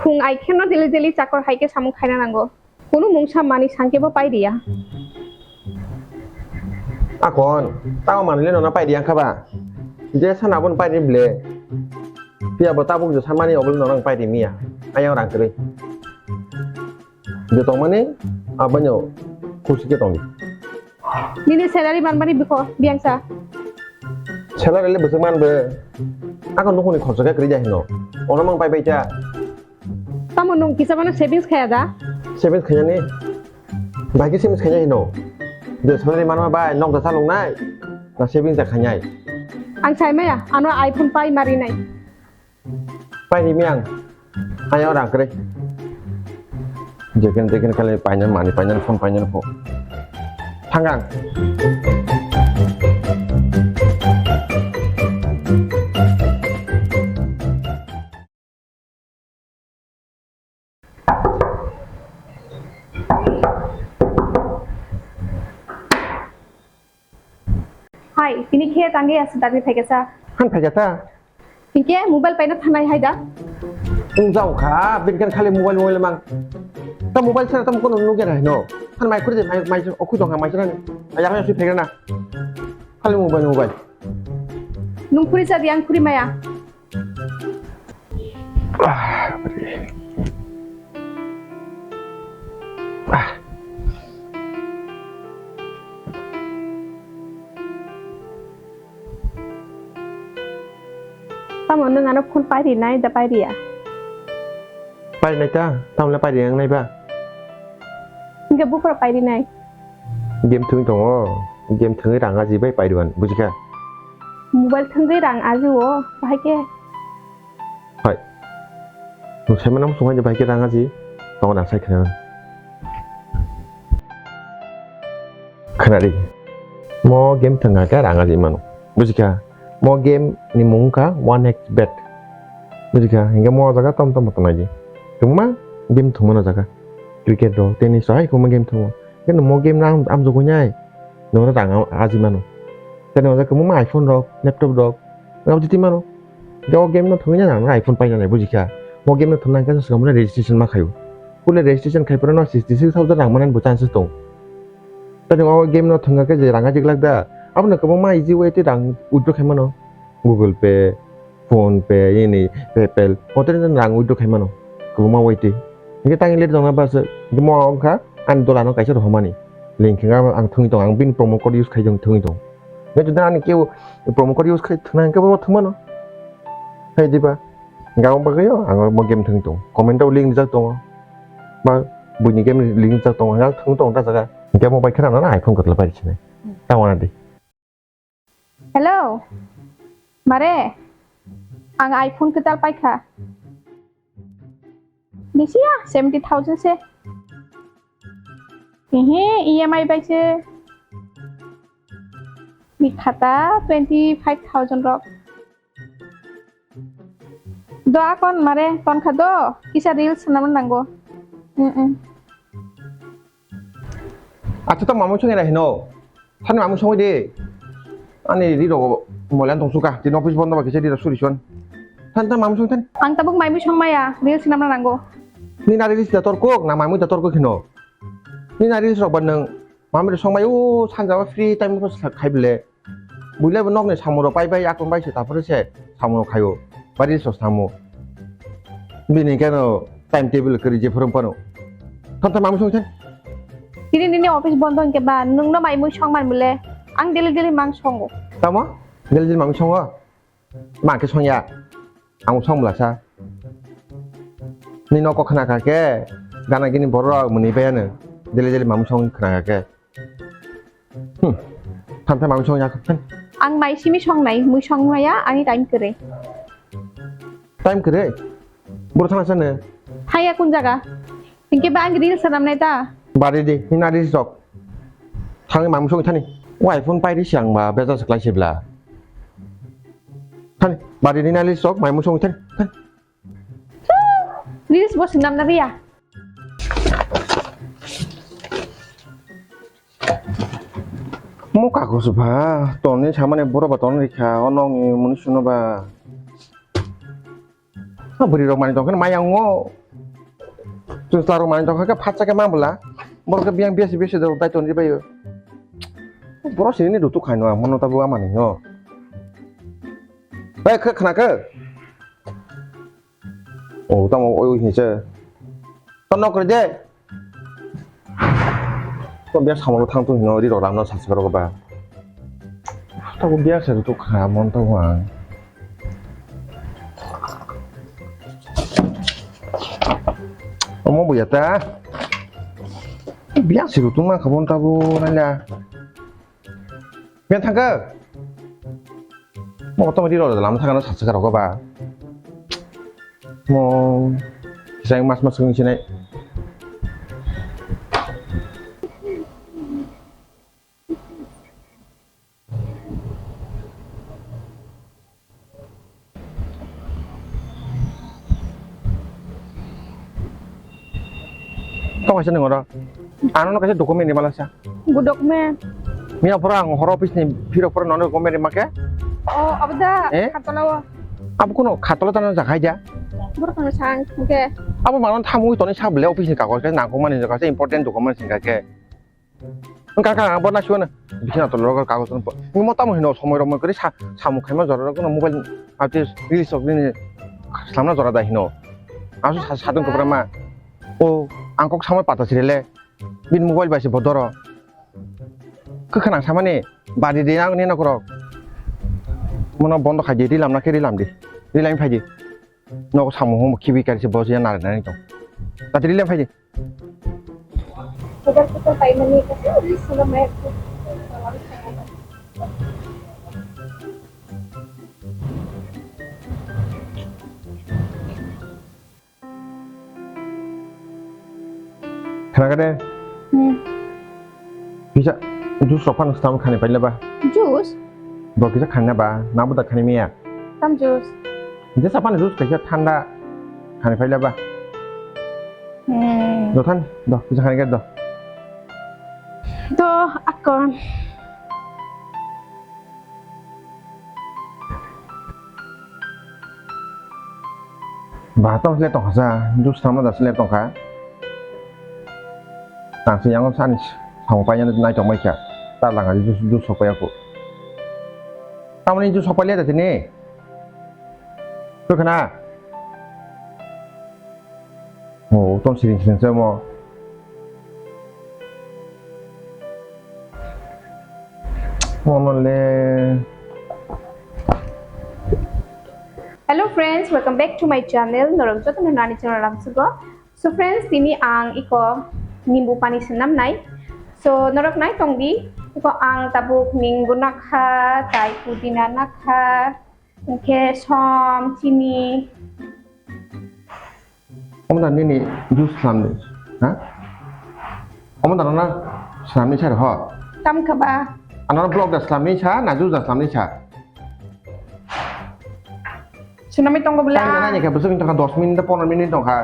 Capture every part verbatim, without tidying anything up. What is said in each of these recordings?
Phung ai kheno daily daily chakor hai khe samung khaina nango. Kunu mungsa manwi sangkhe bo pai riya. Akon, tamo manwile nona pai riya kha ba? Je sana abon pai ri ble. Phiya bo tabuk je samani obol nona pai ri miya. Ayang rang kwrwi. Je tongmani abonyo khusi khe tongdi. Nini salary manmani bikho biyangsa. Salary le bwswk man bo. Akon nukhungni khorsa khe kwrwi ja hino. Ono mang pai pai cha. Tamo nwng kisa mano savings khaya da? Savings khayani? Bai khe savings khaya hino. Je salary manma bai nok da salongnai. Na savings da khayai. Ang sai maya, ano iPhone pai mari nai. Pai ni miang. Ayo rang kre. Jeken jeken kali painan mani painan phone painan pho. Thangang. Hai, tini khe tangwi aswk dagwi phaikha sa? Han phaikha sa? Hinkhe mobile paina thanai hai da? Wng jao kha, bini kan khali mobile, mobile mang. Ta mobile sana tamo kono nugya hai no. Han mai khuri de, mai, mai, okhu jong ha mai sana ni. Ayang yang sui phaikha na. Khali mobile, mobile. Nung khuri sa di, ang khuri maya. Ah, ah. Tamo nwng ano phone pairi nai da pairiya? Pairi nai ta, tamo le pairi yang nai ba? Hinkhe bukhro pairi nai. Game thwngwi tongo, game thwngwi rang aji bai pairuan, bujikha? Mobile thwngwi rang aji o, bahai khe. Hai. Nwng sai mano, swng hai bahai khe rang aji, tongo nang sai khna. Khna di. Mo game thwngkha khe rang aji mano. Bujikha? Mo game ni mung wngkha one X bet. Bujikha? Hinkhe mo o jaga tom tom tongnai di. Kwbangma game thwngmano jaga. Cricket rok, tennis rok, hai kwbangma game thwngo. Khe nwng o game no amjogwi nai, nwng rang aji mano. Tei nwng o jaga kwbangma iPhone rok, laptop rok, nwng aboni twi mano. Khe o game no thwngwi nai, nwng iPhone painani bujikha. O game no thwngna hwnkhe swkang bono registration ma khaio. Puila registration khai phano sixty six thousand rang manani bo chance tong. Tei nwng o game no thwngkha khe je rang aji glak da, abono kwbangma easy way tei rang withdraw khai mano. Google Pay, PhonePe, ini PayPal, hotel ni rang withdraw khai mano, kwbangma wai twi. Hinkhe tang let jona bas, hinkhe mo wngkha ani dola no kaisa rohormani. Link khe ang thwngwi tong, ang bini promo code use khai thwngwi tong. Hinkhe jodi ani keu promo code use khai thwngna hinkhe bo thwngmano. Hai diba? Hinkhe ang bagwi ang mo game thwngwi tong. Comment o link rijak tongo. Ba buini game link rijak tongo. Ang thwngwi tong ta jaga. Hinkhe mo bai khna na iPhone kwtal pai sinai. Tamo na di. Hello. Mare, ang iPhone kwtal paikha. Bisi ya, seventy thousand se. Ehe, E M I bai se. Ni khata twenty five thousand rok. Do akon mare, ton kha do, kisa reels swnamna nango. Mm, mm. Acha ta mamung songwi nai hino. Thani mamung songwi de. Ani ri rogo moilan tong suka. Tini office bondo ba kisa ri suri son. Than ta mamung songwi than. Ang tabuk maimui songmaya, reels swnamna nango. Ni na reels da torkok, na maimui da torkok hino. Ni na reels rok ba nwng. Mamung songmai o sanja o free time o khai bile. Builai bo nokni samung rok pai pai, akung bai se, taphuru se samung rok khaio, bari so samung. Bini keno time table kwrwi je phwrwng phano. Thamsa mamung song sen. Tini nini office bondo hwnkhe ba, nwngno mai mui song man bwle, ang daily daily mang songo. Tamo? Daily daily mamung songo? Ma khe songya? Ang song bwlasa. Ni noko khna kha khe, gana gini borok mwnwi bai ano. Daily daily mamung song khna kha khe. Hmm. Thamsa mamung song ya khe. Ang mai simi song nai, mui song maya, ani time kwrwi. Time kwrwi? Boro thana sano? Thaya kun jaga? Hinkhe ba ang reels sanam nai ta? Bari di, hina reels rok. Thangwi mamung song thani. O iPhone pai ri si ang ba, beja se klai se bla. Thani, bari di na reels rok, mamung song thani. Thani. Reels bo swnam na riya. Mo kaku su ba, toni samani boro ba toni rikha, o nokni muni suno ba. Ha bwrwi rok mani tongkhe maya wngo. Chwng chwla rok manwi tongkha khe phatsa khe ma bwla. Borok khe biyang biyasi biyasi rok dai tonwi baio. Borok sini ni rutuk khaino ang mono tabuk amani no. Bai khe khna khe. O tamo oi oi hinse. To nok re de. To biya samalo thang to hino ri rok ramno sasi rok ba. Tabuk biya se rutuk kha mon tabuk ang. Omo buya ta. Biya si rutung ma khabon tabo nanya. Biya thangka. Mo to mari rok lam thangka no satsa rok ba. Mo kisai mas mas kung sinai. Tong kaisa nang oro. Ano no kaisa document rimala sa. Good document. Miya pura ang horo office ni phiro pura nono document rimake. Oh, abda. Eh? Khatolawo. Abo kono khatola tano jakhai ja. Borok no sang ke. Abo manon thamui toni sa bele office ni kagoj ke nangkukmani kaisa important document singka ke. Wngkha kha ang bo naisio no. Bisi na tolo kagoj no. Wngmo tamo hino somoi rok kwrwi sa samung khaima jora rok no mobile ati reels rok nini slamna jora da hino. Asu sa sadung kwbra ma. O ang kok samoi pata sirele. Bin mobile bai se bodoro. Kwkhwrang samani badi de ang ni nokrok. Mono bondo khai di rilam na khe rilam di. Rilam phai di. Nogo samung hum khibi kari se bosi ya nari nari tong. Tati rilam phai di. Kotor kotor paimani khe, solo mai. Khna kade? Hmm. Kisa juice rok phano stam khani paila ba? Juice? Bo kisa khani ba? Nabo da khani miya? Tam juice? Jesa pani juice kaisa thanda khani paila ba. Hmm. Do than, do, kisa khani do. Do, akon. Ba, tamo sle tongkha sa, juice tamo da sle tongkha. Tangsi yango sani samung paina nai tongmai kha. Ta langa juice, juice sok paiya ko. Tamoni juice sok paiya da tini. Kwkhwna. Oh, tong siring siring se mo. Mo no le. Hello friends, welcome back to my channel. Norok joto no nani channel lamsugo. So friends, tini ang iko nimbu pani swnam nai. So norok nai tong di, iko ang tabuk nimbu nakha, tai pudina nakha, hwnkhe som, chini. Omo da nini juice slamni, ha? Omo da nana slamni sar ho? Tam kha ba? Anoro block da slamni sa, na juice da slamni sa? Swnamwi tongo bwle. Time nani khe bwswk wngkha dos minute, pondro minute wngkha.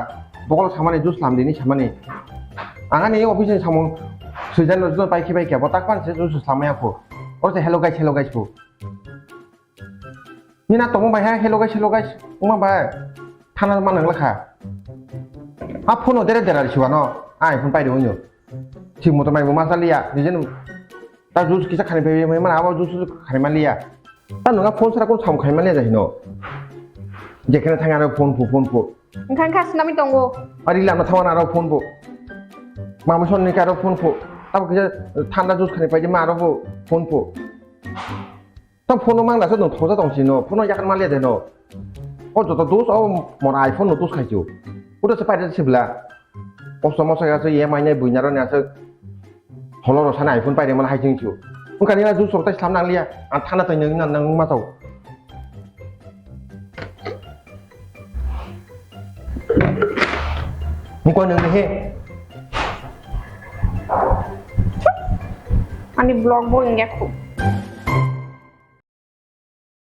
Bokol samani juice slam dini samani. Ang ani office ni samung swijan rok pai khe bai khe bo tak pan se juice slamaya kho. Oro se hello guys, hello guys kho. Nina tongmo bai ha, hello guys, hello guys. Wngma bai. Thana ma nang lakha. A phone o dere dera risiwa no. Ai phone pai de unyo. Thik moto mai bo ma chaliya. Dijen ta juice kisa khani pai mai mana abo juice khani ma liya. Ta nunga phone sara kon sam khani ma liya jahino. Jekhane thang aro phone phu, phone phu. Wngkha wngkha swnamwi tongo. Ari lamna thawan aro phone phu. Mama son ni karo phone phu. Abo kisa thanda juice khani pai de ma aro phu, phone phu. Tang phone no mang da se dong thoja tong sino, phone no yakan ma le de no. O joto dos o mor iPhone no dos khai chu. Udo se paide se bla. O somo sa ya se E M I nai buina ro na se. Holo ro sana iPhone paide mal hai ching chu. Ungka ni na juice rok tai slam nang liya. Ang thana tai nang nang ma tau. Mukoi nang ni he. Ani vlog bo ingya khu.